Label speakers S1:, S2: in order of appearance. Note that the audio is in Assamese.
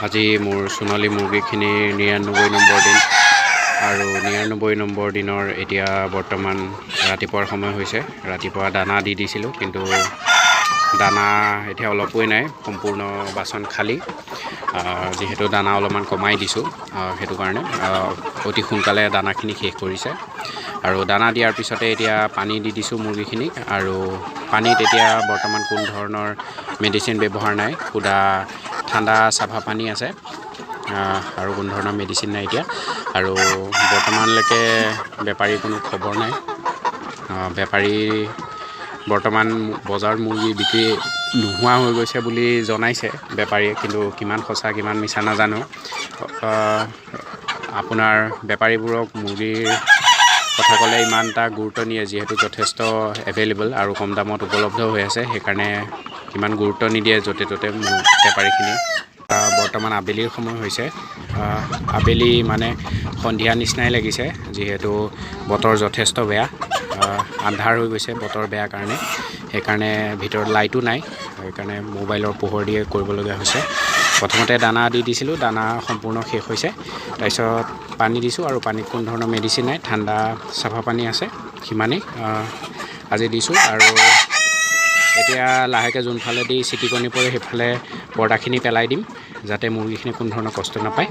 S1: আজি মোৰ সোণালী মুৰ্গীখিনিৰ 99 নম্বৰ দিন আৰু 99 নম্বৰ দিনৰ এতিয়া বৰ্তমান ৰাতিপুৱাৰ সময় হৈছে। ৰাতিপুৱা দানা দি দিছিলোঁ, কিন্তু দানা এতিয়া অলপোৱেই নাই, সম্পূৰ্ণ বাচন খালী। যিহেতু দানা অলপমান কমাই দিছোঁ, সেইটো কাৰণে অতি সোনকালে দানাখিনি শেষ কৰিছে। আৰু দানা দিয়াৰ পিছতে এতিয়া পানী দি দিছোঁ মুৰ্গীখিনিক। আৰু পানীত এতিয়া বৰ্তমান কোনো ধৰণৰ মেডিচিন ব্যৱহাৰ নাই, সুদা ঠাণ্ডা চাফা পানী আছে আৰু কোনো ধৰণৰ মেডিচিন নাই এতিয়া। আৰু বৰ্তমানলৈকে বেপাৰীৰ কোনো খবৰ নাই। বেপাৰী বৰ্তমান বজাৰত মুৰ্গী বিক্ৰী নোহোৱা হৈ গৈছে বুলি জনাইছে বেপাৰীয়ে, কিন্তু কিমান সঁচা কিমান মিছা নাজানো। আপোনাৰ বেপাৰীবোৰক মুৰ্গীৰ কথা ক'লে ইমান এটা গুৰুত্ব নিদিয়ে, যিহেতু যথেষ্ট এভেইলেবল আৰু কম দামত উপলব্ধ হৈ আছে, সেইকাৰণে ইমান গুৰুত্ব নিদিয়ে য'তে ত'তে বেপাৰীখিনিয়ে। বৰ্তমান আবেলিৰ সময় হৈছে। আবেলি মানে সন্ধিয়া নিচিনাই লাগিছে, যিহেতু বতৰ যথেষ্ট বেয়া, আন্ধাৰ হৈ গৈছে বতৰ বেয়া কাৰণে। সেইকাৰণে ভিতৰত লাইটো নাই, সেইকাৰণে মোবাইলৰ পোহৰ দিয়ে কৰিবলগীয়া হৈছে। প্ৰথমতে দানা দি দিছিলোঁ, দানা সম্পূৰ্ণ শেষ হৈছে। তাৰপিছত পানী দিছোঁ আৰু পানীত কোনো ধৰণৰ মেডিচিন নাই, ঠাণ্ডা চাফা পানী আছে, সিমানেই আজি দিছোঁ। আৰু এতিয়া লাহেকৈ যোনফালেদি চিটিকনি পৰে, সেইফালে পৰ্দাখিনি পেলাই দিম, যাতে মুৰ্গীখিনি কোনো ধৰণৰ কষ্ট নাপায়।